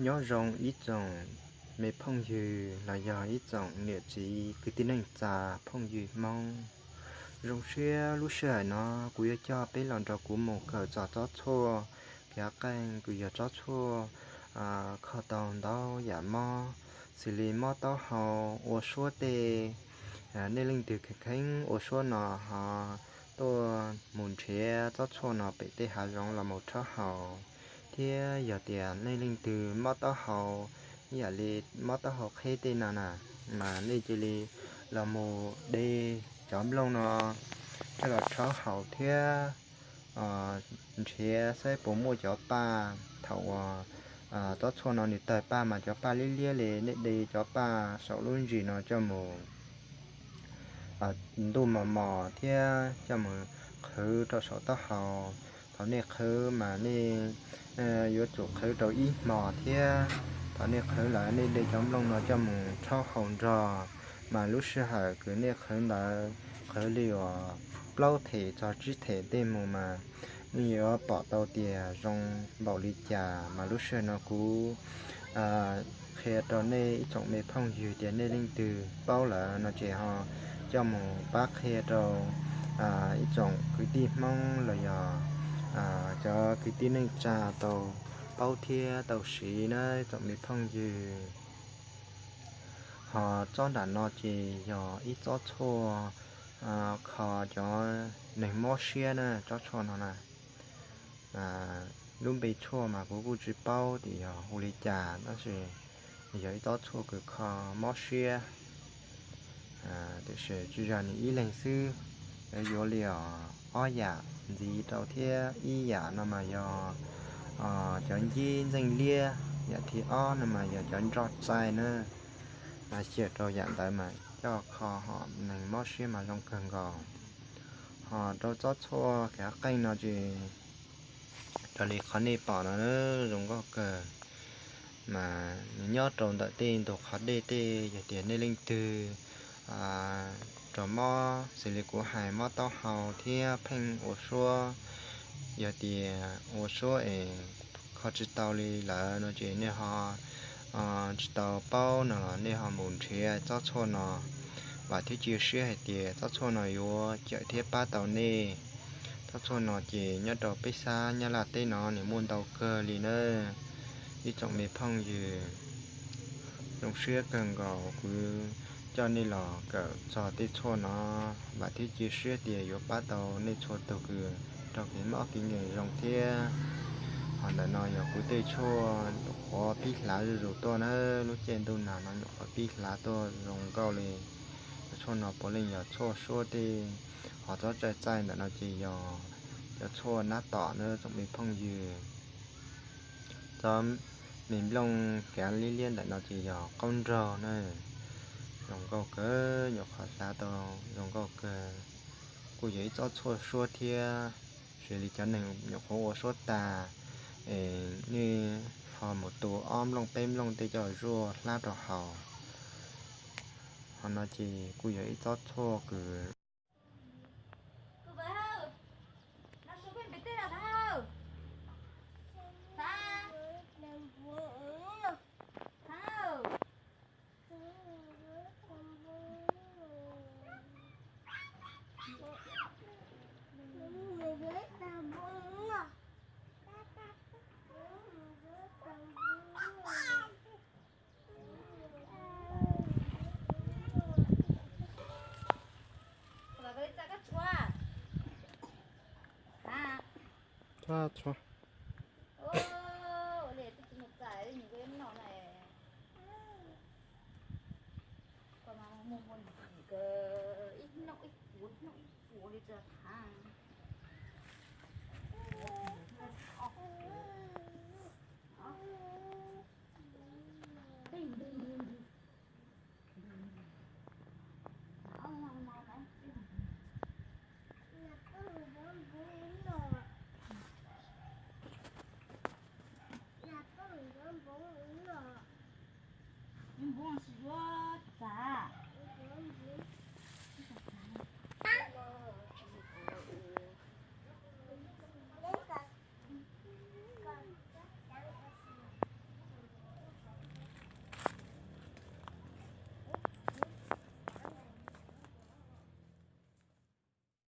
Nyob zoo ib tsoom me phooj ywg los yog ib tsoom niam txiv kwv tij neej tsa phooj ywg Hmoob. Zoo siab lub sij hawm no kuv yuav coj peb los nrog kuv mus kawm txog tsob tshuaj kev qeej kws yog tsob tshuaj kho tau ntau yam mob, xws li mob taub hau, ua suab tej. Nej leej twg kheev kheev ua suab no ho tuaj mus nrhiav tsob tshuaj no pem tej hav zoov los mus rhaub haus, thiab yog tias nej leej twg mob taub hau, ib yam li mob taub hau qheb tej no na, mas nej cia li los mus de cov nplooj no coj los rhaub haus thiab nrhiav saib puas muaj cov paj. Thaum uas tsob tshuaj no nws tawg paj mas cov paj liab liab li, nej de cov paj saum lub ntsis no coj mus ntuj mos mos thiab coj mus qhwv rau saum taub hau. Thaum nej qhwv mas nej yuav tsum qhwv rau ib hmos thiab. Thaum nej qhwv lawm nej de cov nplooj no coj mus rhaub haus nrog, mas lub sij hawm kws nej qhwv ntawd qhwv li uas plaub them txog tsib them tej mus mas nej yuav pom tau tias zoo npaum li cas. Mas lub sij hawm no kuv qhia rau nej ib tsoom me phooj ywg tias nej leej twg paub lawm no ces ho coj mus pab qhia rau ib tsoom kwv tij Hmoob los yog cov kwv tij neej tsa tau paub thiab tau siv na tsoom me phooj ywg. Ho tsob nram no ces yog ib tsob tshuaj kho cov neeg mob siab na, tsob tshuaj no na. Lub npe tshuaj mas kuv kuj tsis paub tias yog hu li cas tab sis yog ib tsob tshuaj kws kho mob siab. Tiam sis tsis yog nws ib leeg xwb, yuav li os ob yam ntxiv rau thiab. Ib yam no mas yog cov ncib ntxeej liab, yam thib ob no mas yog cov nroj txaij na. Mas xyaum rau yam ntawd mas coj kho ho neeg mob siab mas zoo kawg nkaus. Ho rau tsob tshuaj kev qeej no ces raws li qhov nej pom no zoo nkauj kawg. Mas nws nyob rau ntawm tej ntug qhov dej tej, yog tias nej leej twg raug mob xws li kuv hais mob taub hau thiab pheej ua suab, yog tias ua suab es kho tsis tau li lawm no ces nej ho tsis tau paub no los nej ho mus nrhiav tsob tshuaj no. Vam thiab cia siab hais tias tsob tshuaj no yuav cawm thiab pab tau nej. Tsob tshuaj no ces nyob rau peb sab Nyab Laj teb no nws muaj ntau kawg li na. Ib tsoom me phooj ywg, zoo siab kawg nkaus kuv coj nej los kawm txog tej tshuaj no. Vam thiab cia siab tias yuav pab tau nej txhua tus kws raug kev mob kev nkeeg zoo thiab. Ho ntawm no yog kuv tej tshuaj nyuam qhuav pib hlav zuj zus tuaj na, lub caij ntuj nag no nyuam qhuav pib hlav tuaj zoo nkauj li. Cov tshuaj no puav leej yog tshuaj suab tej, ho tsob txaij txaij ntawm no ces yog cov tshuaj nab tom na tsoom me phooj ywg. Tsob me nplooj kav liab liab ntawm no ces yog qaub nraug na. Zoo nkauj kawg, nyuam qhuav hlav tau zoo nkauj kawg. Kuj yog ib tsob tshuaj suab thiab, xws li cov neeg nyuam qhuav ua suab tag es nej ho mus tu ob nplooj peb nplooj tej coj zuaj hlab rau haus. Ho no ces kuj yog ib tsob tshuaj kws